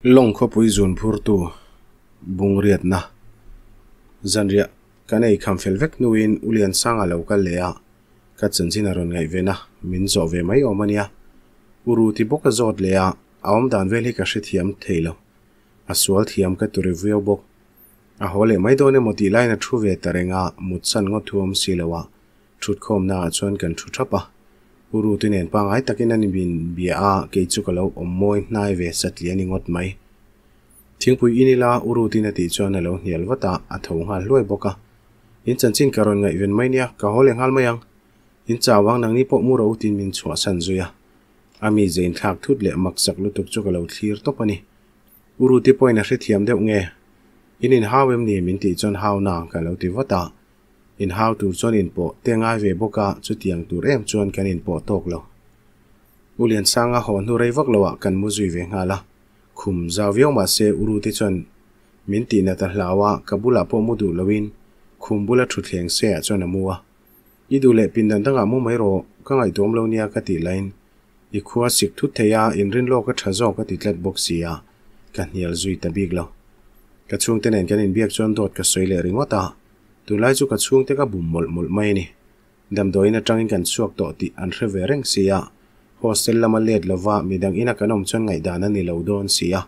Lawng khawpui zun phurtu bungriatna zanriah kan ei kham fel vek hnuin U Liansanga lo kal leh a, ka chanchin a rawn ngaihven a, min zawh ve mai awm a nia. U Ruti bawk a zawt leh a, a awmdan vel hi ka hrethiam thei lo. A sual thiam ka turi viau bawk. A haw leh mai dawn emaw tih laiin a thu ve ta reng a, mutsan ngawt thu awm si lo a, Thutkhawmnaah chuan kan thu thap a, U Ruti nen pangngai takin an inbin bia a, kei chu ka lo awm mawi hnai ve satliah a ni ngawt mai. Thingpui in ila U Rutin a tih chuan a lo hnial vat a, a tho nghal hluai bawk a. In chanchin ka rawn ngaihven mai nia, ka haw leh nghal mai ang. In chau ang nangni pawh mu ro tin min chhuahsan zui a. A mi ze inthlak thut leh maksak lutuk chu ka lo thlir tawp a ni. U Ruti pawhin a hrethiam deuh nge? In inhau em ni? min tih chuan hau na ka lo ti vat a. Inhau tur chuan inpawh te ngai ve bawk a, chutiang tur em chuan kan inpawh tawk lo. U Liansanga haw hnu rei vak loah kan mu zui ve nghal a, khum zau viau mah se U Ruti chuan min tihnat a hlau a, ka bulah pawh mu duh loin khum bula thutthleng seah chuan a mu a. I duh leh pindan dangah mu mai rawh, ka ngaihtuam lo nia ka tih laiin i khua sik thut thei a, inrin lawk a tha zawk a ti tlat bawk si a, ka hnial zui ta bik lo. Ka chhungte nen kan inbiak chuan dawt ka sawi leh ringawt a, Tunlai chu ka chhungte ka bum mawlh mawlh mai a ni. Damdawiin atangin kan chhuak tawh tih an hre ve reng si a, hostel lama let lova midang ina kan awm chuan ngaihdan a ni lo dawn si a.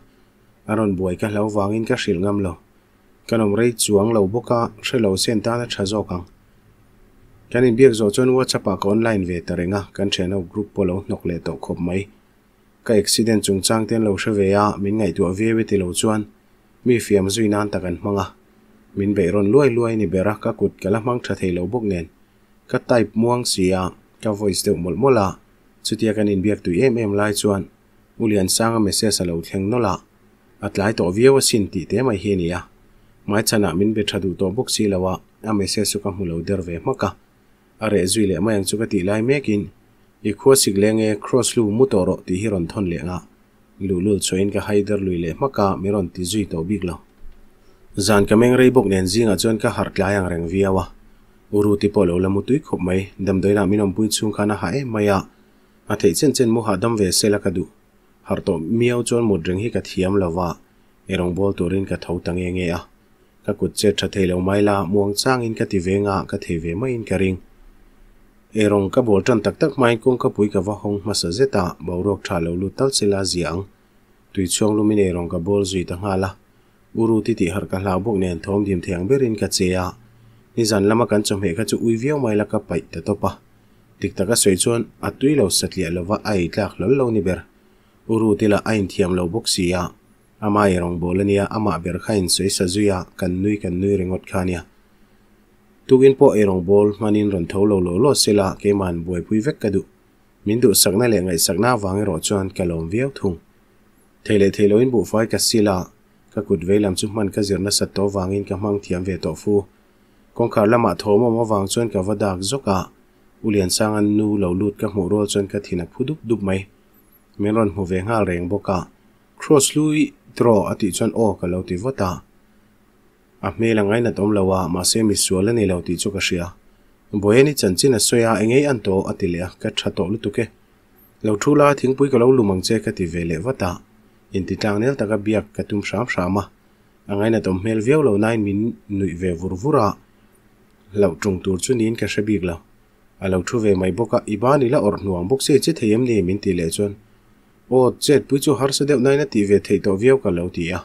A rawn buai ka hlo vangin ka hrilh ngam lo. Kan awm rei chuang lo bawk a, hre lo sen tan a tha zawk ang. Kan inbiak zawh chuan WhatsApp ah ka online ve ta reng a, kan thianho group pawh lo hnawk leh tawh khawp mai. Ka accident chungchang te an lo hre ve a, min ngaihtuah viau e ti lo chuan Mi fiam zui nan tak an hmang a, min beih rawn luai luai ni ber a, ka kut ka la hmang tha thei lo bawk nen. Ka type muang si a, ka voice deuh mawlh mawlh a, chutia kan inbiak tui em em lai chuan U Liansanga message a lo thleng nawlh a, a tlai tawh viau asin tih te mai hi a ni a. Hmaichhanah min be tha duh tawh bawk si lo a, a message chu ka hmu lo der ve hmak a. A reh zui leh mai ang chu ka tih lai mekin, I khua sik leng e, cross lu mu tawh rawh tih hi rawn thawn leh ngah. Luhlul chhuahin ka haider lui leh hmak a, min rawn ti zui tawh bik lo. Zan ka meng rei bawk nen zingah chuan ka harh tlai ang reng viau a. U Ruti pawh lo la mu tui khawp mai, damdawiinah min awmpui chhung khan a hah em mai a. A theih chen chen mu hahdam ve sela ka duh. Harh tawh miau chuan mut reng hi ka thiam lo va, erawng bawl turin ka tho ta nge nge a. Ka kut chet tha thei lo mai la, muang changin ka ti ve nga, ka thei ve maiin ka ring. Erawng ka bawl tan tak tak hmain kawngkapui ka va hawng hmasa zet a, boruak tha lo lut tal sela zia ang. Tui chhuang lumin erawng ka bawl zui ta nghal a. U Ruti tih harh ka hlau bawk nen thawm dim thei ang berin ka che a. Nizan lama kan chawhmeh kha chu ui viau mai la ka paih ta tawp a. Dik taka sawi chuan a tui lo satliah lova a ei tlak hlawl lo ni ber. U Ruti lah a inthiam lo bawk si a. Ama erawng bawl a nia, amah ber kha insawi sa zui a, kan nui kan nui ringawt kha a nia. Tukin pawh erawng bawl hmanin rawn tho lo law law sela keima'n buaipui vek ka duh. Min duhsakna leh ngaihsakna avang erawh chuan ka lawm viau thung. Thei leh thei loin buhfai ka sil a, ka kut vei lam chu hman ka zir nasat tawh avangin ka hmang thiam ve tawh fu. Kawngkhar lamah thawm awm avang chuan ka va dak zawk a, U Liansanga nu lo lut ka hmuh rual chuan ka thin a phu dup dup mai. Min rawn hmu ve nghal reng bawk a, Cross hlui draw a tih chuan aw ka lo ti vat a. A hmel a ngainat awm lo a, mahse mi sual a ni lo tih chu ka hria. Boyani chanchin a sawi a, engei an tawh a ti leh a, ka tha tawh lutuk e. Lo thu la, thingpui ka lo lum ang che ka ti ve leh vat a. Intitlang nel taka biak ka tum hram hram a. A ngainat awm hmel viau lo nain min nuih ve vur vur a, hlauh tung tur chu niin ka hre bik lo. A lo thu ve mai bawk a, i ban i la awrh hnuang bawk se che thei em ni min tih leh chuan Aw, chetpui chu harsa deuh nain a tih ve theih tawh viau ka lo ti a.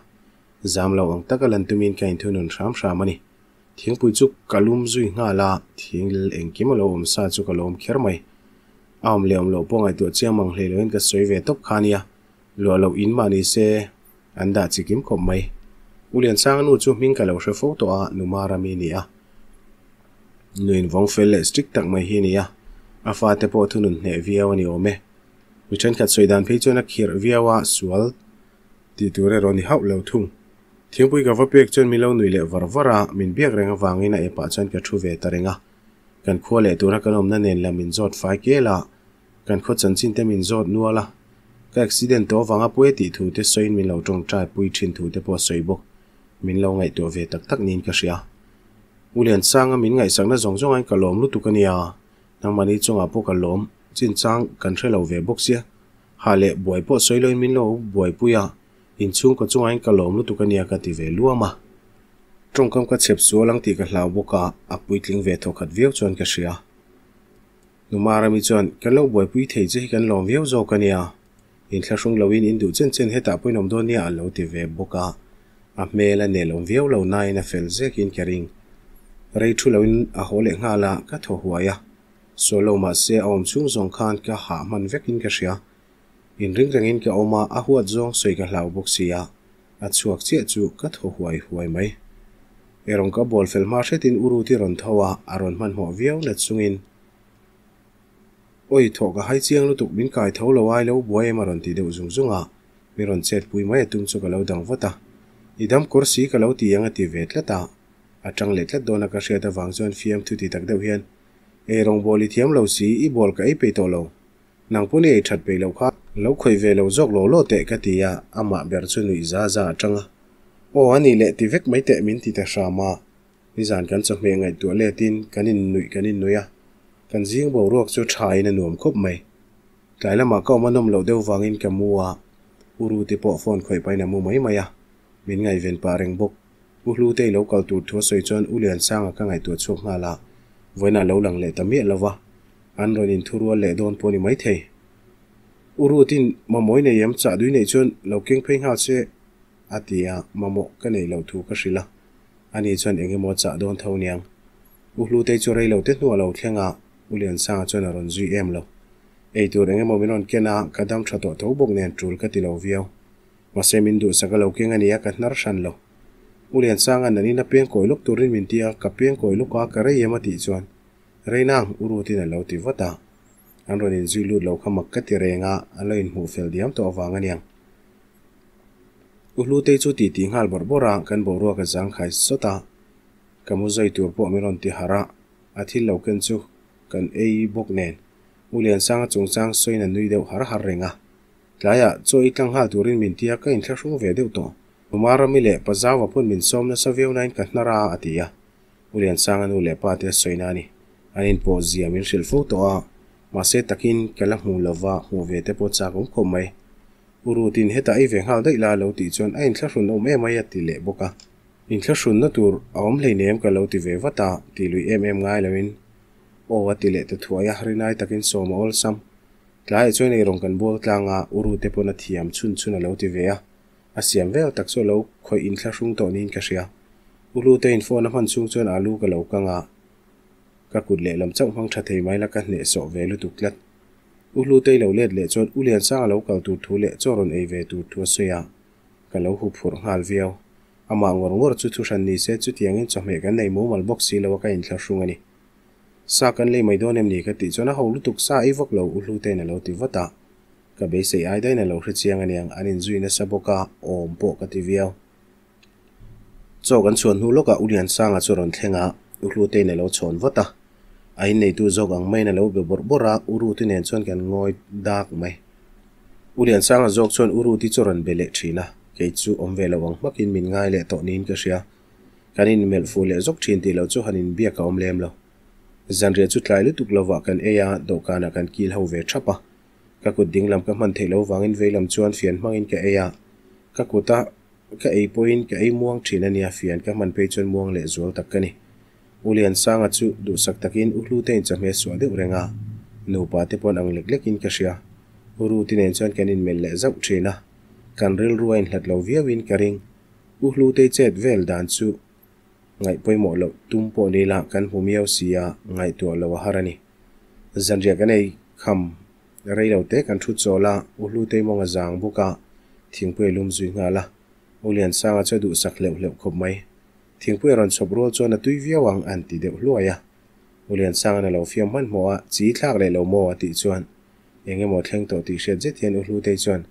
Zam lo ang taka lan tumin ka inthunun hram hram a ni. Thingpui chu ka lum zui nghal a, thing engkim a lo awm sa chu ka lawm kher mai. A awm leh awm loh pawh ngaihtuah chiang mang hlei loin ka sawi ve tawp kha a nia. Luah loh in mah ni se an dah chi kim khawp mai. U Liansanga nu chu hming ka lo hre fo tawh a, nu Marami a ni a. Nu invawng fel leh strict tak mai hi a ni a, a fate pawh thunun hneh viau a ni awm e. Mi thenkhat sawi dan phei chuan a khirh viau a, sual tih tur erawh ni hauh lo thung. Thingpui ka va pek chuan min lo nuih leh var var a, min biak reng avangin a epah chuan ka thu ve ta reng a. Kan khua leh tura kan awmna nen lam min zawt fai kel a, kan khaw chanchin te min zawt nual a. Ka accident tawh avanga puai tih thu te sawiin min lo tawngtai pui thin thu te pawh a sawi bawk. Min lo ngaihtuah ve tak tak niin ka hria. U Liansanga min ngaihsakna zawng zawng aiin ka lawm lutuk a nia. Nangmahni chungah pawh ka lawm chinchang kan hre lo ve bawk sia. Ha leh buai pawh sawi loin min lo buaipui a. Inchhungkaw chungain ka lawm lutuk a nia ka ti ve luam a. Tawngkam ka chhep sual ang tih ka hlau bawk a, a puitling ve thawkhat viau chuan ka hria. Nu Marami chuan, Kan lo buaipui thei che hi kan lawm viau zawk a nia. Inthlahrung loin in duh chen chen hetah pawhin awm dawn nia a lo ti ve bawk a. A hmel a nelawm viau lo nain a fel zekin ka ring. Rei thu loin a haw leh nghal a, ka thaw huai a. Sual lo mah se a awm chhung zawng khan ka hah hman vekin ka hria. Inring rengin ka awm a, a huat zawng sawi ka hlau bawk si a, a chhuak chiah chu ka thaw huai huai mai. Erawng ka bawl fel hma hretin u Ruth-i rawn tho a, a rawn hmanhmawh viau na chungin, Awi, thawh ka hai chiang lutuk, min kai tho lo ai lo buai em a rawn ti deuh zung zung a, mi rawn chet pui mai a tum chu ka lo dang vat a. I dam kawr si ka lo ti ang a ti ve tlat a, a tang leh tlat dawn a ka hriat avang chuan fiamthu ti tak deuh hian, Ei rawngbâwl i thiam lo si, i bawl ka ei peih tawh lo. Nang pawn i ei that peih loh kha. Lo khawih ve lo zawk law law teh ka ti a, amah ber chu nuih za za a tang a. Aw a nih leh ti vek mai teh min ti ta hram a. Nizan kan chawhmeh ngaihtuah letin kan innuih kan innuih a, kan zing boruak chu tha in a nuam khawp mai. Tlai lamah ka awm a nawm loh deuh vangin ka mu a, U Ruti pawh phone khawih pahin a mu mai mai a, min ngaihven pah reng bawk. U Hlutei lo kal tur thu a sawi chuan U Liansanga ka ngaihtuah chhuak nghal a, vawiinah lo lang leh ta miah lo va, an rawn inthurual leh dawn pawh a ni maithei. U Rutin mamawh i nei em? Chahdui neih chuan lo keng phei nghal se a ti a, mamawh ka neih loh thu ka hrilh a, ani chuan eng emaw a chah dawn tho niang. U Hlutei chu rei lo te hnuah lo thleng a, U Liansanga chuan a rawn zui em lo. Eitur eng emaw min rawn ken a, ka dam tha tawh tho bawk nen tul ka ti lo viau. Mahse min duhsak a lo keng a nia ka hnar hran lo. U Liansanga'n an ina peng kawi lawk turin min ti a, ka peng kawi lawk a, ka rei em a tih chuan Reinang, U Rutin a lo ti vat a. An rawn inzui lut lo kha mak ka ti reng a, an lo inhmuh fel diam tawh avang a niang. U Hlutei chu titi nghal bawrh bawrh a, kan boruak a zangkhai sawt a. Ka mu zai tur pawh min rawn ti harh a, a thil lo ken chu kan ei bawk nen. U Liansanga chungchang sawiin a nui deuh har har reng a. Tlaiah chaw i tlang nghal turin min ti a, ka inthlahrung ve deuh tawh. Umarami leh Pazaua pawn min sawm nasa viau nain ka hnar a, a ti a. U Liansanga nu leh pa te a sawina a ni. An inpawh zia min hrilh fo tawh a, mahse takin ka la hmu lova, hmuh ve te pawh chak awm khawp mai. U Rutin hetah ei ve nghal daih la lo tih chuan a inthlahrun awm em mai a ti leh bawk a. Inthlahrunna tur a awm hleinem ka lo ti ve vat a, tih lui em em ngai loin aw a ti leh ta thuai a, rinai takin sawm a awlsam. Tlaiah chuan eirawng kan bual tlang a, u Rute pawn a thiam chhun chhun a lo ti ve a. A siam vel tak chu a lo khawih inthlahrung tawh niin ka hria. U Hlute-in phone a hman chhung chuan alu ka lo kang a, ka kut lehlam chauh hmang tha thei mai la ka hnehsawh ve lutuk tlat. U Hlute-i lo let leh chuan U Liansanga lo kal tur thu leh chaw rawn ei ve tur thu a sawi a, ka lo hu phurh nghal viau. Amah ngawr ngawr chu thuhran ni se chutiangin chawhmeh kan nei mumal bawk si lo a ka inthlahrung a ni. Sa kan lei mai dawn em ni ka tih chuan a ho lutuk sa ei vak lo u Hlutein a lo ti vat a. Ka beisei ai daiin a lo hre chiang aniang an inzui nasa bawk a, awm pawh ka ti viau. Chaw kan chhuan hnu lawkah U Liansanga chu a rawn thleng a, U Hlutein a lo chhawn vat a. A inneitu zawk ang maiin a lo be bawrh bawrh a, U Ruti nen chuan kan ngawi dak mai. U Liansanga zawk chuan U Ruti chu a rawn be leh thin a, kei chu awm ve lo ang hmakin min ngai leh tawh niin ka hria. Kan inmelh fuh leh zawk thin tih loh chu han inbiak a awm lem lo. Zanriah chu tlai lutuk lovah kan ei a, dawhkanah kan kil ho ve thap a. Ka kut dinglam ka hman theih lo vangin veilam chuan fian hmangin ka ei a, ka kuta ka ei pawhin ka ei muang thin a nia, fian ka hman phei chuan muang leh zual tak ka ni. U Liansanga chu duhsak takin U Hlute in chawhmeh suah deuh reng a, nupa te pawn ang lek lekin ka hria. U Ruti nen chuan kan inmelh leh zauh thin a, kan rilru a inhlat lo viauin ka ring. U Hlutei chet vel dan chu ngaih pawimawh loh tum pawh ni la kan hmu miau si a, ngaihtuah loh a har a ni. Zanriah kan ei kham rei lo te kan thu chawl a, U Hlutei mawng a zang bawk a, thingpui a lum zui nghal a. U Liansanga chu a duhsak hleuh hleuh khawp mai. Thingpui a rawn chhawp rual chuan a tui viau ang an ti deuh hluai a. U Liansanga'n a lo fiam hmanhmawh a, chi thlak leh lo maw a tih chuan eng emaw thleng tawh tih hriat zet hian U Hlutei chuan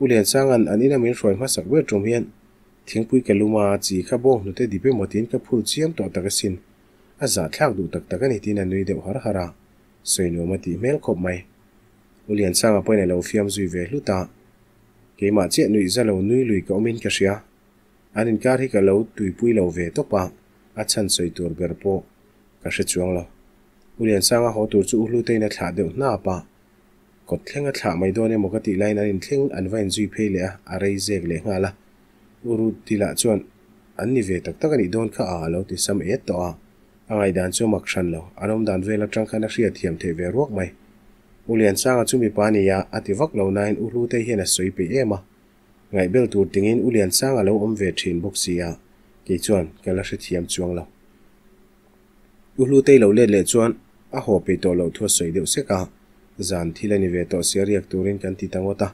U Liansanga'n an ina min hruai hmasak ber tum hian thingpui ka lum a, chi kha bawng hnute dip emaw tiin ka phul chiam tawh tak asin. A zahthlak duh tak tak a ni tiin a nui deuh har har a, sawi nuam a tih hmel khawp mai. U Liansanga pawhin a lo fiam zui ve hlut a, keimah chiah nuih za lo nui lui ka awmin ka hria. An inkar hi ka lo tuipui lo ve tawp a, a chhan sawi tur ber pawh ka hre chuang lo. U Liansanga haw tur chu U Hlutein a thlah deuh hnap a. Kawt thleng a thlah mai dawn emaw ka tih laiin an inthleng an va inzui phei leh a, a rei zek leh nghal a. U Ruth-i lah chuan an ni ve tak tak a nih dawn kha a, a lo ti sam et tawh a. A ngaihdan chu a mak hran lo, an awmdan vel atang khan a hriatthiam theih ve ruak mai. U Liansanga chu mipa a ni a, a ti vak lo nain U Hlutei hian a sawi peih em a. Ngaihbel tur tingin U Liansanga lo awm ve thin bawk si a, kei chuan ka la hrethiam chuang lo. U Hlutei lo let leh chuan a haw peih tawh loh thu a sawi deuh sek a, zan thil a ni ve tawh sia riak turin kan ti ta ngawt a.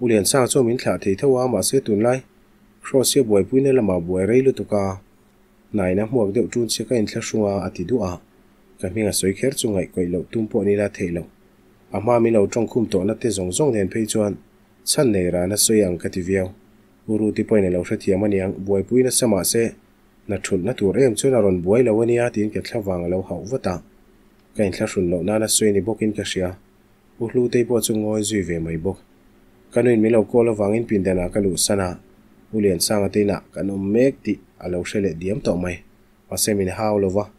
U Liansanga chuan min thlah thei tho a, mahse tunlai Kross hi a buaipuina lamah buai rei lutuk a, Hnain a hmuak deuh ṭun che ka inthlahrung a, a ti duh a. Ka hming a sawi kher chu ngaihkawih loh tum pawh nila theih loh. A hma min lo ṭawngkhum tawhna te zawng zawng nen phei chuan chhan nei ran a sawi ang ka ti viau. U Ruti pawhin a lo hrethiam aniang, buaipui nasa mah se hna ṭhulhna tur em chuan a rawn buai lo ania tiin ka thla vang a lo hauh vat a. Ka inthlahrun loh nana sawi ni bawkin ka hria. U Hlutei pawh chu ngawi zui ve mai bawk. Ka nuin min lo call avangin pindanah ka luhsan a, U Liansanga te inah kan awm mek tih a lo hre leh diam tawh mai. Mahse min hau lo va,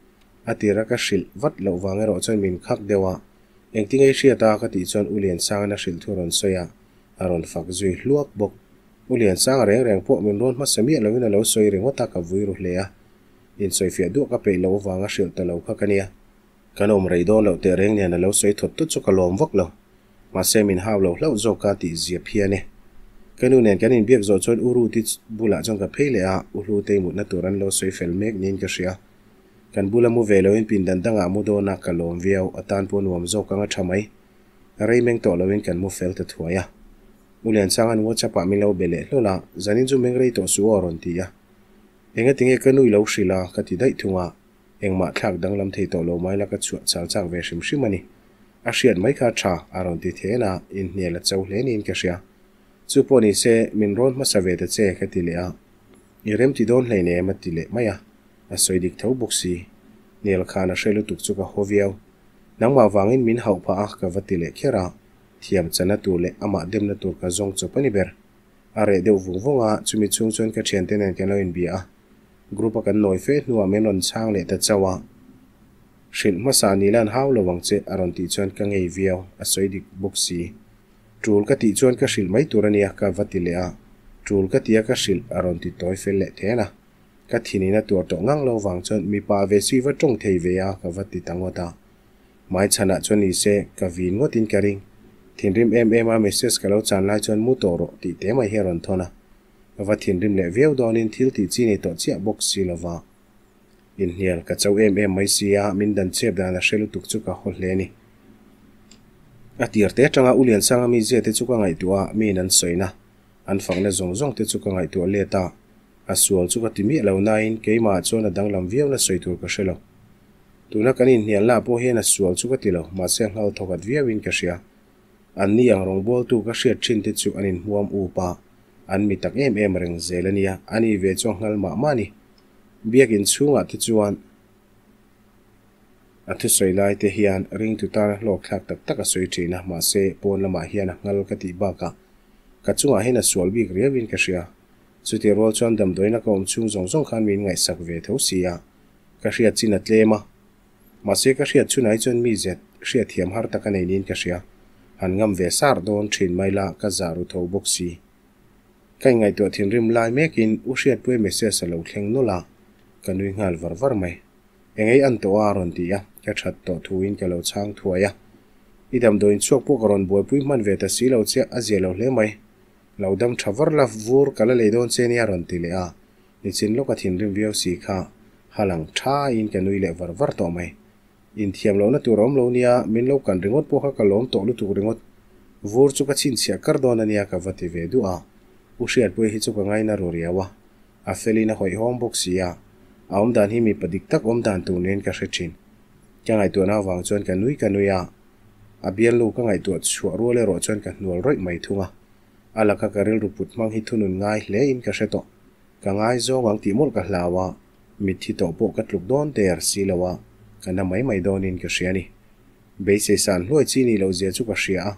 a tira ka hrilh vat loh vang erawh chuan min khak deuh a, engtin nge i hriat a ka tih chuan U Liansanga'n a hrilh thu a rawn sawi a, a rawn fak zui hluak bawk. U Liansanga reng reng pawh min rawn hmasa miah loin a lo sawi ringawt a, ka vui ru hle a. Insawifiah duah ka peih loh avanga hrilh ta lo kha ka nia. Kan awm rei dawn loh teh reng nen a lo sawi thawt tawt chu ka lawm vak lo. Mahse min hau lo hlauh zawk ka tih zia phian e. Ka nu nen kan inbiak zawh chuan U Ruti bulah chuan ka phei leh a, U Hlutei mutna tur an lo sawi fel mek niin ka hria. Kan bula mu ve loin pindan dangah mu dawn a, ka lawm viau. A tan pawh nuam zawk ang a tha mai. Rei meng tawh loin kan mu fel ta thuai a. U Liansang an WhatsApp ah min lo be leh hlawl a, zanin chu meng rei tawh suh aw a rawn ti a. Engatinge ka nu i lo hrilh a ka ti daih thung a. Engmah thlak danglam thei tawh lo mai la ka chhuah chal chak ve hrim hrim a ni. A hriat mai kha tha, a rawn ti then a, inhnial a cho hle niin ka hria. Chu pawh ni se, min rawn hmasa ve ta che, ka ti leh a. I rem ti dawn hleinem a ti leh mai a, a sawi dik tho bawk si. Hnial khan a hre lutuk chu ka haw viau. Nangmah vangin min hauh phah a, ka va ti leh kher a. Thiam chana tur leh amah demna tur ka zawng chawp a ni ber. A reh deuh vung vung a, chumi chhung chuan ka thiante nen kan lo inbia a. Group a kan nawi fe hnuah min rawn chhang leh ta chauh a, Hrilh hmasa ni lan hau lo ang che a rawn tih chuan ka ngei viau, a sawi dik bawk si. Tul ka tih chuan ka hrilh mai tur a nia ka va ti leh a, Tul ka tia ka hrilh a rawn ti tawi fel leh then a. Ka thinin a tuar tawh ngang lo vang chuan mipa ve chu i va tawng thei ve a ka va ti ta ngawt a. Hmai chhanah chuan ni se ka vin ngawtin ka ring. Thinrim em em a message ka lo chan lai chuan mu tawh rawh tih te mai hi a rawn thawn a. Ka va thinrim leh viau dawnin thil tih chi nei tawh chiah bawk si lova. Inhnial ka cho em em mai si a, min dan chep dan a hre lutuk chu ka haw hle a ni. A tir te atanga U Liansanga mizia te chu ka ngaihtuah a, miin an sawina, an fakna zawng zawng te chu ka ngaihtuah let a, a sual chu ka ti miah lo nain keimah chuan a danglam viau na sawi tur ka hre lo. Tuna kan inhnialna ah pawh hian a sual chu ka ti lo, mahse a nghal thawkhat viauin ka hria. Anni ang rawngbawltu ka hriat thin te chu an inhmuam up a, an mi tak em em reng zel a nia, a ni ve chu a nghal mah mah a ni. Biakin chhungah te chuan a thusawi lai te hian ringtu tana hlawk thlak tak tak a sawi thin a, mahse pawn lamah hian a nghal ka tih bakah ka chungah hian a sual bik riauin ka hria. Chutih rual chuan damdawiina ka awm chhung zawng zawng khan min ngaihsak ve tho si a, ka hriat chin a tlem a. Mahse ka hriat chhunah hi chuan mi zet hriat thiam har tak a nei niin ka hria. Han ngam ve sar dawn thin mai la ka zah ru tho bawk si. Ka inngaihtuah thinrim lai mekin U Hriatpuia message a lo thleng nawlh a, ka nui nghal var var mai. Engei an tawh a a rawn ti a, ka that tawh thuin ka lo chhang thuai a. I damdawiin chhuak pawh ka rawn buaipui hman ve ta si lo che, a zia lo hle mai. Lo dam tha var la vur ka la lei dawn che nia a rawn ti leh a. Nichin lawka thinrim viau si kha halang thain ka nui leh var var tawh mai. Inthiam lohna tur a awm lo nia, min lo kan ringawt pawh kha ka lawm tawh lutuk ringawt. Vur chu ka chhinchhiah kar dawn a nia ka va ti ve duh a. U Hriatpuia hi chu ka ngaina ru riau a, a felin a hawihhawm bawk si a, a awmdan hi mipa dik tak awmdan tur niin ka hre thin. Ka ngaihtuahna avang chuan ka nui ka nui a, a bialnu ka ngaihtuah chhuah rual erawh chuan ka hnual rawih mai thung a. A laka ka rilru put hmang hi thunun ngai hle in ka hre tawh. Ka ngaizawng ang tih mawlh ka hlau a, mitthi tawh pawh ka tluk dawn der si lo a, ka na mai mai dawnin ka hria a ni. Beisei san hluai chi nih loh zia chu ka hria a,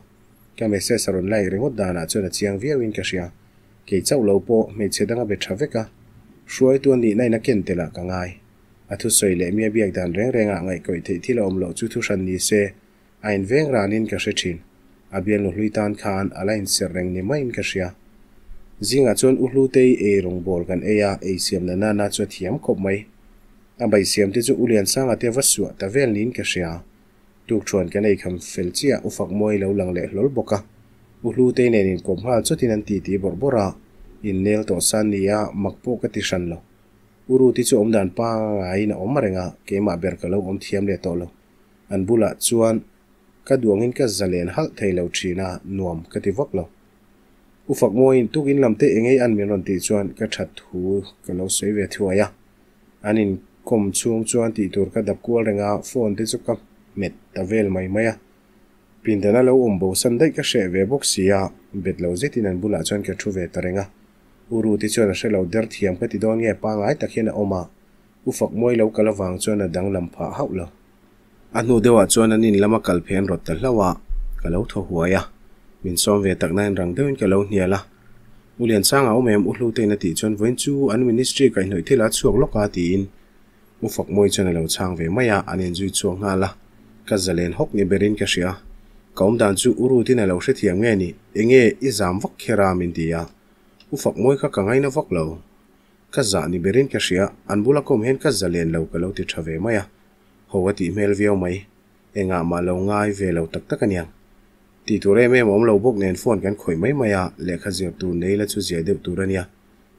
ka message a rawn like ringawt danah chuan a chiang viauin ka hria. Kei chauh lo pawh hmeichhe dang a be tha vek a, hruaitu a nihna in a ken tel ah ka ngai. A thusawi leh mi a biak dan reng rengah ngaihkawih theih thil a awm loh chu thuhran ni se, A inveng ranin ka hre thin. A bialnu hlui tan khan a la inserh reng ni maiin ka hria. Zingah chuan U Hlutei ei rawngbawl kan ei a, ei siam na nana chu a thiam khawp mai. A bai siam te chu U Liansanga te va suah ta vel niin ka hria. Tukṭhuan kan ei kham fel chiah U Fakmawi lo lang leh hlawl bawk a. U Hlutei nen inkawp nghal chawtin an titi bawrh bawrh a, innel tawh san nia mak pawh ka ti hran lo. U Ruti chu awmdan pangaiin a awm reng a, keimah ber ka lo awm thiam leh tawh lo. An bulah chuan ka duangin ka zalen halh thei lo thin a, nuam ka ti vak lo. U Fakmawiin tukin lam te engei an min rawn tih chuan ka that thu ka lo sawi ve thuai a. An inkawm chhung chuan tih tur ka dap kual reng a, phone te chu ka hmet ta vel mai mai a. Pindana lo awm bo san daih ka hreh ve bawk si a, bet lo zetin an bulah chuan ka thu ve ta reng a. U Ruti chuan a hre lo der thiam ka ti dawn nge pangai tak hian a awm a, U Fakmawi lo kal avang chuan a danglam phah hauh lo. A hnu deuhah chuan an in lama kal phen rawt ta hlauh a, ka lo thaw huai a. Min sawm ve tak nain rang deuhin ka lo hnial a. U Liansanga awm em U Hlutein a tih chuan vawiin chu an ministry kaihhnawih thil a chhuak lawk a tiin U Fakmawi chuan a lo chhang ve mai a, an inzui chhuak nghal a. Ka zalen hawk ni berin ka hria. Ka awm dan chu U Rutin a lo hrethiam nge ni? Enge i zam vak kher a? min ti a. U Fakmawi kha ka ngaina vak lo. Ka zah ni berin ka hria, an bula ka awm hian ka zalen lo ka lo ti tha ve mai a. Ho a tih hmel viau mai. Engah mah lo ngai ve lo tak tak aniang. Tih tur em em a awm lo bawk nen phone kan khawih mai mai a, lehkha zir tur nei la chu zia deuh tur ania.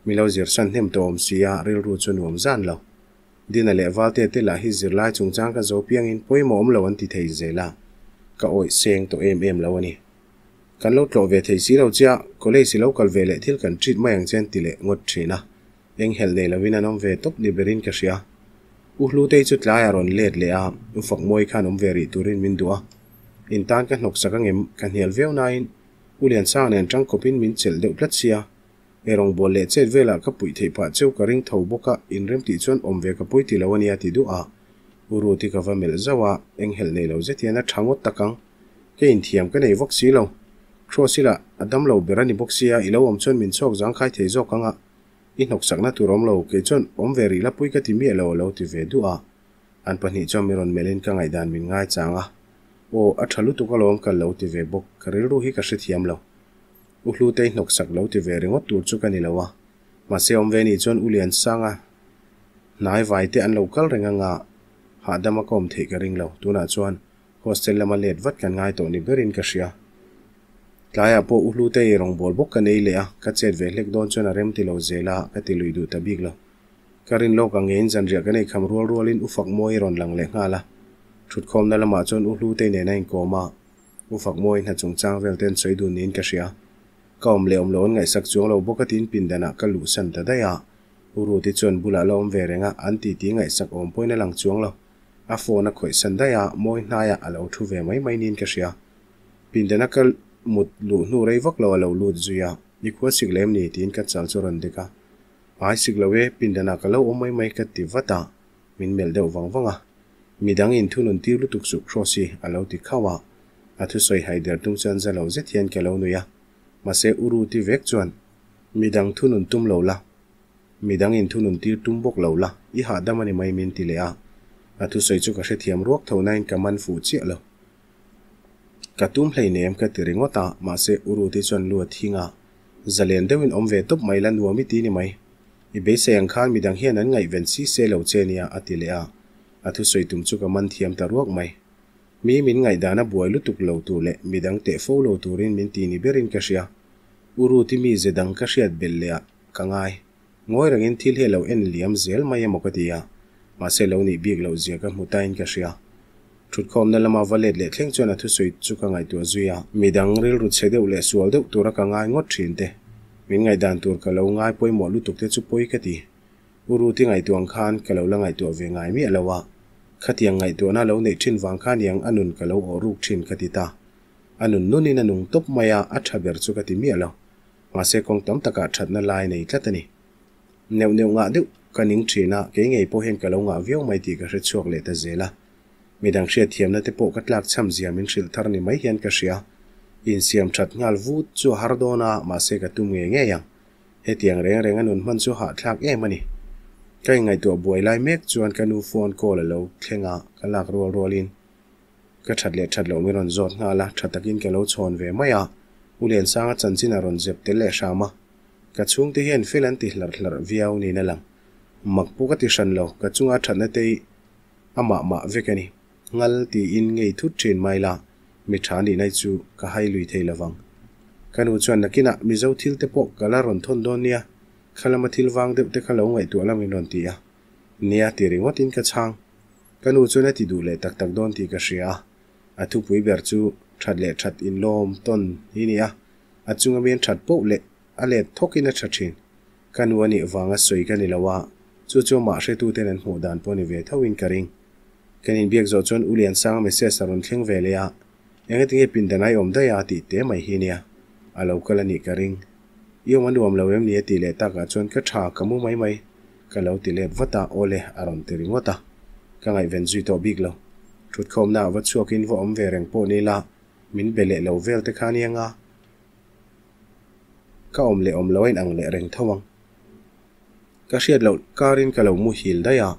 Mi lo zir san hnem tawh awm si a, rilru chu nuam zan lo. Dina leh Valte te lah hi zirlai chungchang ka zo piangin pawimawh awm lo an ti thei zel a, ka awih seng tawh em em lo a ni. Kan lo tlawh ve thei si lo chiah, college i lo kal ve leh thil kan treat mai ang che an ti leh ngawt thin a, enghelh nei lovin an awm ve tawp ni berin ka hria. U Hlutei chu tlaiah rawn let leh a, U Fakmawi khan awm ve rih turin min duh a, in tan ka hnawksak angem ka hnial viau nain U Liansanga nen tangkawpin min chelh deuh tlat sia. He rawngbâwl leh chet velah ka puih theih pah cheu ka ring tho bawk a, inrem tih chuan awm ve ka pawi ti lo a nia ti duh a. U Ruth-i ka va melh zauh a, enghelh nei lo zet hian a tha ngawt tak ang. Ka inthiam ka nei vak si lo. Cross-i lah a dam lo ber a ni bawk sia, i lo awm chuan min chhawk zangkhai thei zawk ang a. I hnawksakna tur awm lo, kei chuan awm ve rih la pui ka ti miah lo a lo ti ve duh a. An pahnih chuan min rawn melhin ka ngaihdan min ngaichang a. Aw, a tha lutuk alawm ka lo ti ve bawk, ka rilru hi ka hrethiam lo. U Hlutei hnawksak lo ti ve ringawt tur chu ka ni lo a, mahse awm ve nih chuan U Liansanga hnai vai te an lo kal reng anga hahdama ka awm theih ka ring lo. Tunah chuan hostel lama let vat kan ngai tawh ni berin ka hria. Tlaiah pawh U Hlutei rawngbâwl bawk ka nei leh a, ka chet ve hlek dawn chuan a rem ti lo zel a, ka ti lui duh ta bik lo. Ka rin lawk ang ngeiin zanriah kan eikham rual rualin U Fakmawi rawn lang leh nghal a, thutkhawmna lamah chuan U Hlutei nen a inkawm a, U Fakmawi hna chungchang vel te an sawi dun niin ka hria. Ka awm leh awm lo an ngaihsak chuang lo bawk a tiin pindanah ka luhsan ta daih a. U Ruti chuan bulah la awm ve reng a, an titi ngaihsak awm pawhin a lang chuang lo. A phone a khawihsan daih a, mawi hnaiah a lo thu ve mai mai niin ka hria. Pindana ka mut luh hnu rei vak lo a lo lut zui a, I khua sik lem ni? tiin ka chal chu a rawn dek a. Ai sik lo e, pindanah ka lo awm mai mai ka ti vat a. Min melh deuh vang vang a, Midang in thunun tir lutuk suh Cross hi a lo ti khauh a, a thusawi hai der tum chuan za lo zet hian ka lo nui a, mahse U Ruti vek chuan, Midang thunun tum lo la, midang in thunun tir tum bawk lo la, i hahdam a ni mai min ti leh a, a thusawi chu ka hrethiam ruak tho nain ka man fuh chiah lo. Ka tum hleinem ka ti ringawt a, mahse U Ruti chuan lu a thing a, Zalen deuhin awm ve tawp mai la nuam i ti ni mai. I beisei ang khan midang hian an ngaihven si se lo che nia a ti leh a, a thusawi tum chu ka man thiam ta ruak mai. Mi min ngaihdana buai lutuk lo tur leh midang teh fo lo turin min ti ni berin ka hria. U Ruti mi ze dang ka hriat belh leh ah ka ngai. Ngawi rengin thil hi a lo en liam zel mai emaw ka ti a, mahse lo nih bik loh zia ka hmu tain ka hria. Thutkhawmna lama va let leh thleng chuan a thusawi chu ka ngaihtuah zui a. Midang rilru chhe deuh leh sual deuh tura ka ngai ngawt thin te, min ngaihdan tur ka lo ngai pawimawh lutuk te chu pawi ka ti. U Ruti ngaihtuah ang khan ka lo la ngaihtuah ve ngai miah lo a, khatiang ngaihtuahna lo neih thin vang khan iang a nun ka lo awh ruk thin ka ti ta. A nun nunin a nung tawp mai a, a tha ber chu ka ti miah lo. Mahse kawng tam takah thatna lai nei tlat a ni. Neuh neuh ngah deuh ka ning thin a, kei ngei pawh hian ka lo ngah viau mai tih ka hre chhuak leh ta zel a. Midang hriatthiamna te pawh ka tlak chham zia min hrilh thar ni mai hian ka hria. Insiam that nghal vut chu a har dawn a, mahse ka tum ngei ngei ang. Hetiang reng reng a nun hman chu hahthlak em a ni. Ka inngaihtuah buai lai mek chuan ka nu phone call a lo thleng a, ka lak rual rualin. Ka that leh that loh min rawn zawt nghal a, tha takin ka lo chhawn ve mai a. U Liansanga chanchin a rawn zep tel leh hram a. Ka chhungte hian fel an ti hlarh hlarh viau niin a lang. Mak pawh ka ti hran lo, ka chunga thatna te hi amah mah vek a ni. Ngal tiin ngei thut thin mai la, mi tha nihna hi chu ka hai lui thei lovang. Ka nu chuan nakinah Mizo thil te pawh ka la rawn thawn dawn nia, kha lama thil vang deuh te kha lo ngaihtuah la min rawn ti a. Nia ti ringawtin ka chhang. Ka nu chuan a ti duh leh tak tak dawn tih ka hria a, a thupui ber chu that leh that inlawm tawn hi ni a, a chunga mian that poh leh a let thawkin a tha thin. Ka nu a nih vanga sawi ka ni lo a, chu chu amah hretuten an hmuh dan pawh ni ve thoin ka ring. Kan inbiak zawh chuan U Liansanga message a rawn thleng ve leh a, Engatinge pindan ai awm daih a tih te mai hi nia, a lo kal a nih ka ring. I awm a nuam lo em ni a tih leh takah chuan ka tha ka mu mai mai, ka lo ti let vat a, awle a rawn ti ringawt a, ka ngaihven zui tawh bik lo. Thutkhawmna ah va chhuakin va awm ve reng pawh ni la, min be leh lo vel te kha nia nga. Ka awm leh awm lo a inang leh reng tho ang. Ka hriat loh karin ka lo muhil daih a,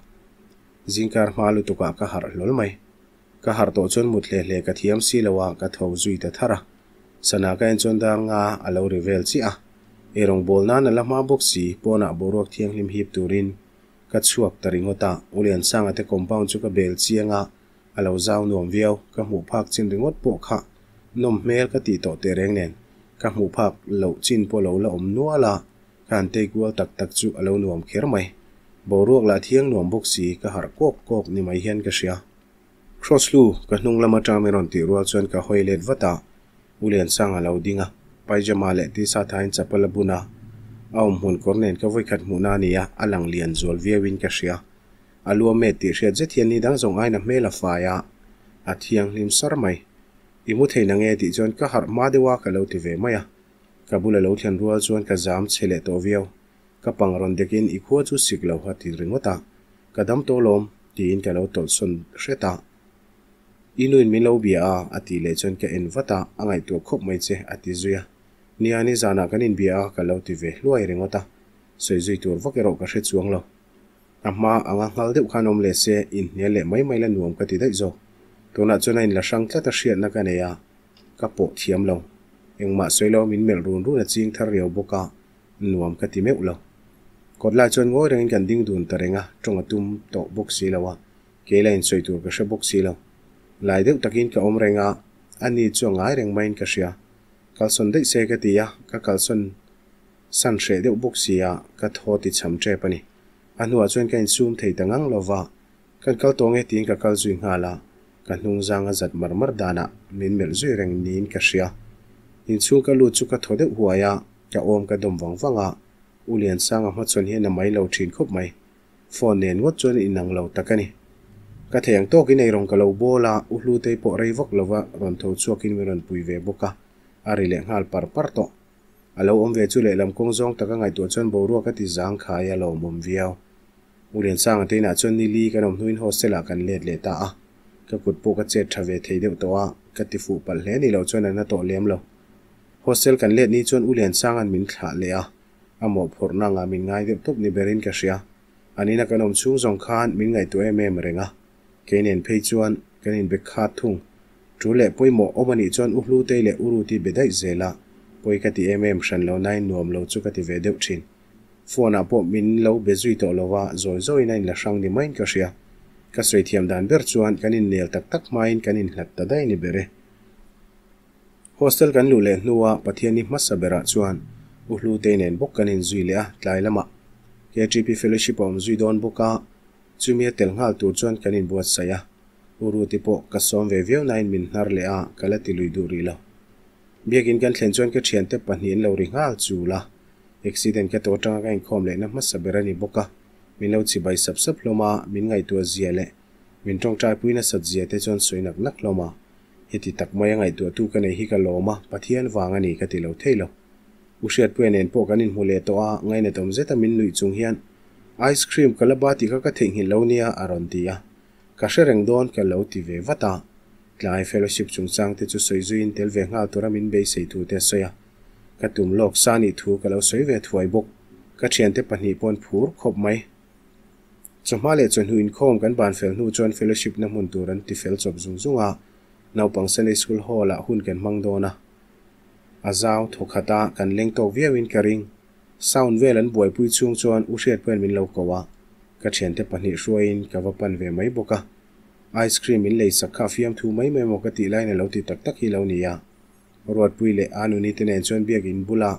zingkar hma lutukah ka harh hlawl mai. Ka harh tawh chuan mut hle hle ka thiam si lo a, ka tho zui ta thar a. Sana ka en chuan dar nga a lo ri vel chiah a. Eirawng bawl nan a la hma bawk si, pawnah boruak thianghlim hip turin ka chhuak ta ringawt a. U Liansanga te compound chu ka bel chiang a, a lo zau nuam viau. Ka hmuh phak chin ringawt pawh kha nawm hmel ka tih tawh tehreng nen ka hmuh phak loh chin pawh lo la awm nual a, ka han tei kual tak tak chu a lo nuam kher mai. Boruak lah thiang nuam bawk si, ka harh kawk kawk ni mai hian ka hria. Cross lu ka hnung lam atang min rawn tih rual chuan ka hawi let vat a, U Liansanga lo ding a, pyjama leh t-shirt hain chapal a bun a, a awm hmun kawr nen ka vawikhat hmuhna a ni a, a lang lian zual viauin ka hria. A lu a met tih hriat zet hian ni dang zawng aiin a hmel a fai a, a thianghlim sar mai. I mu thei nange tih chuan ka harh hma deuh a ka lo ti ve mai a, ka bula lo thlen rual chuan ka zam chhe leh tawh viau. Ka pang rawn dekin i khua chu sik lo a ti ringawt a, ka dam tawh lawm tiin ka lo tawlhsawn hret a. I nuin min lo bia a a tih leh chuan ka en vat a, a ngaihtuah khawp mai che a ti zui a. Nia nizanah kan inbia a ka lo ti ve hluai ringawt a, sawi zui tur vak erawh ka hre chuang lo. A hma anga nghal deuh khan awm leh se, inhnial leh mai mai la nuam ka ti daih zawk. Tunah chuan a inla hrang tlat a hriatna ka nei a, ka pawh thiam lo. Engmah sawi lo min melh run run a ching thar riau bawk a, nuam ka ti meuh lo. Kawt lai chuan ngawi rengin kan ding dun ta reng a, tawng a tum tawh bawk si lo a, kei la insawi tur ka hre bawk si lo. Lai deuh takin ka awm reng a, a ni chu a ngai reng maiin ka hria. Kalsawn daih se ka ti a, ka kalsawn san hreh deuh bawk si a, ka thaw ti cham tep a ni. A hnuah chuan ka insum thei ta ngang lo va, Kan kal tawh nge tiin ka kal zui nghal a, ka hnung zang a zat mar mar danah min melh zui reng niin ka hria. Inchhung ka lut chu ka thaw deuh huai a, ka awm ka dawm vang vang a, U Liansanga hmachhawn hian a mai lo thin khawp mai. Phone nen ngawt chuan inang lo tak a ni. Ka thei ang tawkin eirawng ka lo bawl a, U Hlutei pawh rei vak lova rawn tho chhuakin min rawn pui ve bawk a, a ri leh nghal par par tawh. A lo awm ve chu lehlam kawng zawng taka ngaihtuah chuan boruak a ti zangkhai a lawmawm viau. U Liansanga te inah chuan ni li kan awm hnuin hostel ah kan let leh ta a, ka kut pawh ka chet tha ve thei deuh tawh a, ka ti fuh palh hle ni loh chuan a na tawh lem lo. Hostel kan let ni chuan U Liansanga'n min thlah leh a, a mawhphurhna anga min ngai deuh tawp ni berin ka hria. An ina kan awm chhung zawng khan min ngaihtuah em em reng a, kei nen phei chuan kan inbe khat thung. Tul leh pawimawh awm a nih chuan U Hlutei leh U Ruti be daih zel a, pawi ka ti em em hran lo nain nuam lo chu ka ti ve deuh thin. Phone ah pawh min lo be zui tawh lo a, zawi zawiin a inla hrang ni maiin ka hria. Ka sawi thiam dan ber chuan kan innel tak tak hmain kan inhlat ta daih ni ber e. Hostel kan luh leh hnua Pathianni hmasa berah chuan U Hlutei nen bawk kan inzui leh a, tlai lamah KTP Fellowship a awm zui dawn bawk a, chumi a tel nghal tur chuan kan inbuatsaih a. U Ruti pawh ka sawm ve viau nain min hnar leh a, ka la ti lui duh rih lo. Biakin kan thlen chuan ka thiante pahnih an lo ri nghal chul a, accident ka tawh atanga ka inkhawm lehna hmasa ber a ni bawk a, min lo chibai sap sap hlawm a, min ngaihtuah zia leh min tawngtai pui nasat zia te chuan sawi nak nak hlawm a, heti tak maia ngaihtuahtu ka nei hi ka lawm a, Pathian vang a ni ka ti lo thei lo. U Hriatpuia nen pawh kan inhmu leh tawh a, ngainatawm zeta min nuih chung hian Ice cream ka la ba tih kha ka theihnghilh lo nia a rawn ti a, ka hre reng dawn ka lo ti ve vat a. Tlai fellowship chungchang te chu sawi zuiin tel ve nghal tura min beisei thu te a sawi a. Ka tum lawk sa nih thu ka lo sawi ve thuai bawk. Ka thiante pahnih paw'n phur khawp mai. Chawhma leh chawhnu inkhawm kan ban fel hnu chuan fellowship na hmun tur an ti fel chawp zung zung a. Naupang Sunday School Hall ah hun kan hmang dawn a. A zau thawkhat a, kan leng tawk viauin ka ring. Sound vel an buaipui chhung chuan U Hriatpuia'n min lo ko a, ka thiante pahnih hruaiin ka va pan ve mai bawk a. Ice cream min lei sak kha a fiamthu mai mai maw ka tih laiin a lo ti tak tak hi lo ni a. Ruatpui leh Anuni te nen chuan biakin bulah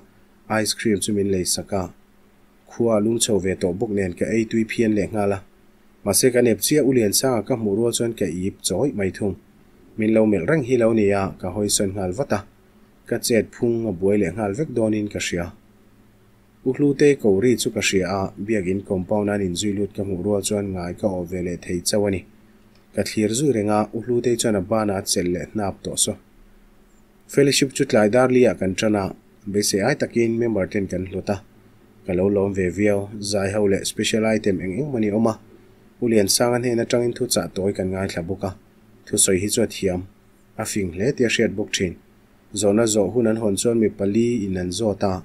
ice cream chu min lei sak a. Khua a lum chho ve tawh bawk nen ka ei tui phian leh nghal a. Mahse ka nep chiah U Liansanga ka hmuh rual chuan ka ip chawih mai thung. Min lo melh reng hi lo ni a, ka hawisawn nghal vat a. Ka chet phung a buai leh nghal vek dawnin ka hria. U Hlutei ko ri chu ka hria a, biakin compound an inzui lut ka hmuh rual chuan ngai ka awh ve leh thei chauh a ni. Ka thlir zui reng a, U Hlutei chuan a banah a chelh leh hnap tawh saw. Fellowship chu tlai dar li ah kan tan a, beisei ai takin member ten kan hlut a. Ka lo lawm ve viau, zai ho leh special item eng eng mawni awm a. U Liansanga hnen atangin thuchah tawi kan ngaithla bawk a, thusawi hi chu a thiam. A fing hle tih a hriat bawk thin. Zawhna zawh hun an hawn chuan mi pali in an zawt a,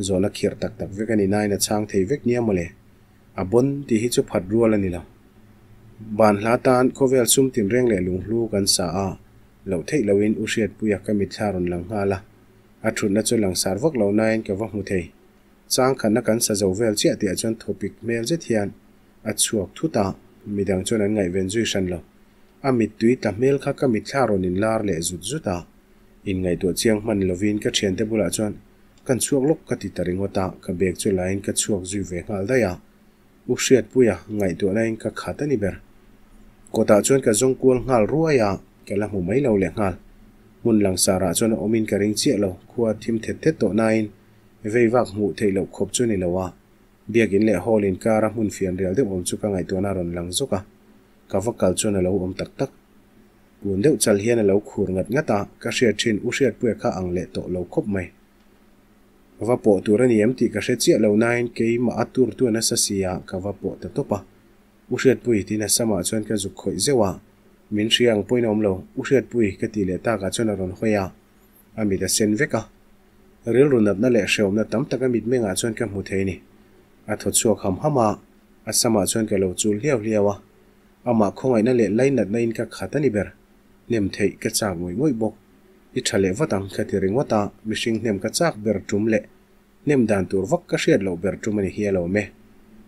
zawhna khirh tak tak vek a ni nain a chhang thei vek nia mawle. A bawn tih hi chu phat rual a ni lo. Ban hla tan khawvel sum tinreng leh lunghlu kan sa a, loh theih loin U Hriatpuia ka mitthla rawn lang nghal a. A thutna chu langsar vak lo nain ka va hmu thei. Chang khatna kan sa zo vel chiah tihah chuan thawpik hmel zet hian a chhuak thut a, midang chuan an ngaihven zui hran lo. A mittui tla hmel kha ka mitthla rawn inlar leh zut zut a, inngaihtuah chiang hman lovin ka thiante bulah chuan kan chhuak lawk ka ti ta ringawt a, ka bag chu lain ka chhuak zui ve nghal daih a. U Hriatpuia ngaihtuahnain ka khat a ni ber. Kawtah chuan ka zawng kual nghal ruai a, ka la hmu mai lo leh nghal. Hmun langsarah chuan a awmin ka ring chiah lo, khua thim thet thet tawh nain vei vak hmuh theih loh khawp chu ni lo a. Biakin leh hall inkara hmun fian rial deuh awm chu ka ngaihtuahna a rawn lang zawk a. Ka va kal chuan a lo awm tak tak. Kun deuh chal hian a lo khur ngat ngat a, ka hriat thin U Hriatpuia kha ang leh tawh lo khawp mai. Va pawh tur a ni em tih ka hre chiah lo nain keimah a tur tu a nasa si a, ka va pawh ta tawp a. U Hriatpui tiin a samah chuan ka zuk khawih zeuh a, min hria ang pawhin a awm lo. U Hriatpui ka tih leh takah chuan a rawn hawi a, a mit a sen vek a. Rilru natna leh hrehawmna tam tak a mitmengah chuan ka hmu thei a ni. A thaw chhuak ham ham a, a samah chuan ka lo chul hliau hliau a. Amah khawngaihna leh lainatna in ka khat a ni ber. Hnem theih ka chak ngawih ngawih bawk. I tha leh vat ang ka ti ringawt a, mihring hnem ka chak ber tum leh hnem dan tur vak ka hriat loh ber tum a ni hi alawm e.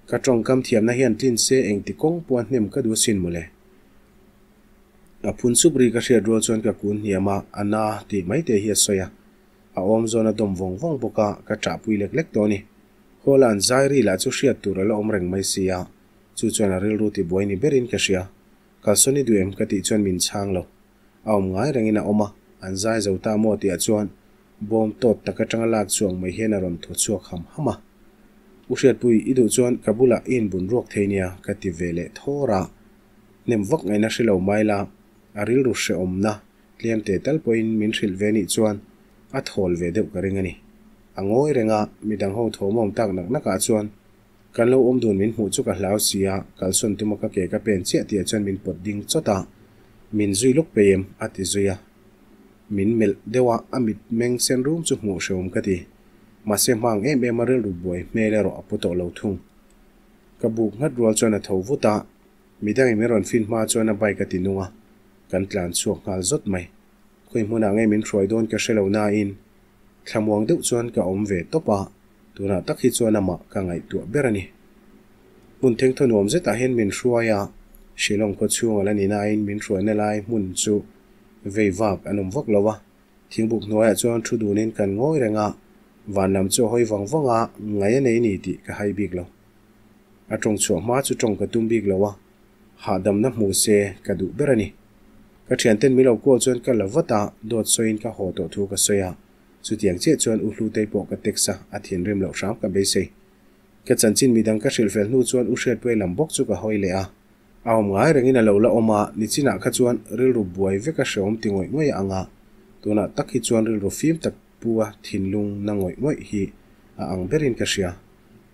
Ka tawngkam thiamna hian tlin se engti kawng pawha hnem ka duh asin mawle. A phun sup ri ka hriat rual chuan ka kun hniam a, a na tih mai te hi a sawi a. A awm zawn a dawm vawng vawng bawk a, ka ṭahpui lek lek tawh a ni. Hall a an zai ri lah chu hriat tur a la awm reng mai si a, chu chuan a rilru tibuai ni berin ka hria. Kalsawn i duh em ka tih chuan min chhang lo. A awm ngai rengin a awm a, an zai zo ta maw tihah chuan bawm tawt tak atanga lak chuang mai hian a rawn thaw chhuak ham ham a. U Hriatpui, i duh chuan ka bulah i inbun ruak thei nia ka ti ve leh thawr a. Hnem vak ngaihna hre lo mai la, a rilru hrehawmna tlem te tal pawhin min hrilh ve nih chuan a thawl ve deuh ka ring a ni. A ngawi reng a, midang ho thawmawm tak nak nakah chuan kan lo awm dun min hmuh chu ka hlau si a, kalsawn tuma ka ke ka pen chiah tihah chuan min pawt ding chawt a, min zui luk pei em? a ti zui a. Min melh deuh a, a mit meng sen rum chu hmuh hrehawm ka ti. Mahse hmang em em a rilru buai hmel erawh a pu tawh lo thung. Ka buk nghat rual chuan a tho vut a, Midangin min rawn fin hma chuan a bike a ti nung a, kan tlan chhuak nghal zawt mai. Khawi hmunah nge min hruai dawn ka hre lo nain thlamuang deuh chuan ka awm ve tawp a, tunah tak hi chuan amah ka ngaihtuah ber a ni. Hmun thengthaw nuam zetah hian min hruai a, Shillong khaw chhung a la ni nain min hruaina lai hmun chu vei vak an awm vak lo a, thingbuk hnuaiah chuan thu dunin kan ngawi reng a, van lam chu a hawi vang vang a, ngai a nei ni tih ka hai bik lo. A tawng chhuah hma chu tawng ka tum bik lo a, hahdamna hmu se ka duh ber a ni. Ka thianten min lo call chuan ka la vat a, dawt sawiin ka haw tawh thu ka sawi a, chutiang chiah chuan U Hlutei pawh ka text a, a thinrim loh hram ka beisei. Ka chanchin midang ka hrilh fel hnu chuan U Hriatpuia lam bawk chu ka hawi leh a. A awm ngai rengin a lo la awm a, nichinah kha chuan rilru buai vek a hrehawm ti ngawih ngawih a ang a, tunah tak hi chuan rilru fim tak pu a thinlung na ngawih ngawih hi a ang berin ka hria.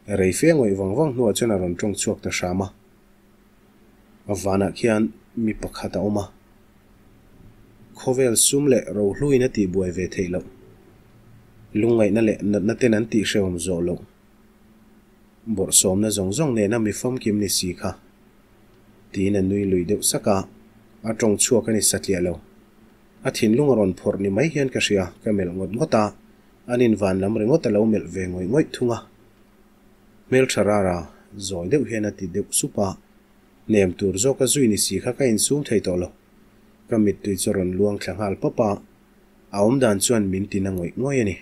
Rei fe ngawih vang vang hnuah chuan a rawn tawng chhuak ta hram a. A vanah khian mi pakhat a awm a. Khawvel sum leh rohluin a tihbuai ve theih loh. Lungngaihna leh natna ten an tihhrehawm zawh loh. Bawrhsawmna zawng zawng nena mi famkim ni si kha. Tiin a nui lui deuh sak a, a tawng chhuak a ni satliah lo. A thinlung a rawn phawrh ni mai hian ka hria, ka melh ngawt ngawt a, anin van lam ringawt a lo melh ve ngawih ngawih thung a. Hmelṭha Rara, zawi deuh hian a ti deuh sup a, hnem tur zawka zui ni si kha ka insum thei tawh lo. Ka mittui chu a rawn luang thla nghal pap a, a awmdan chuan min tina ngawih ngawih a ni.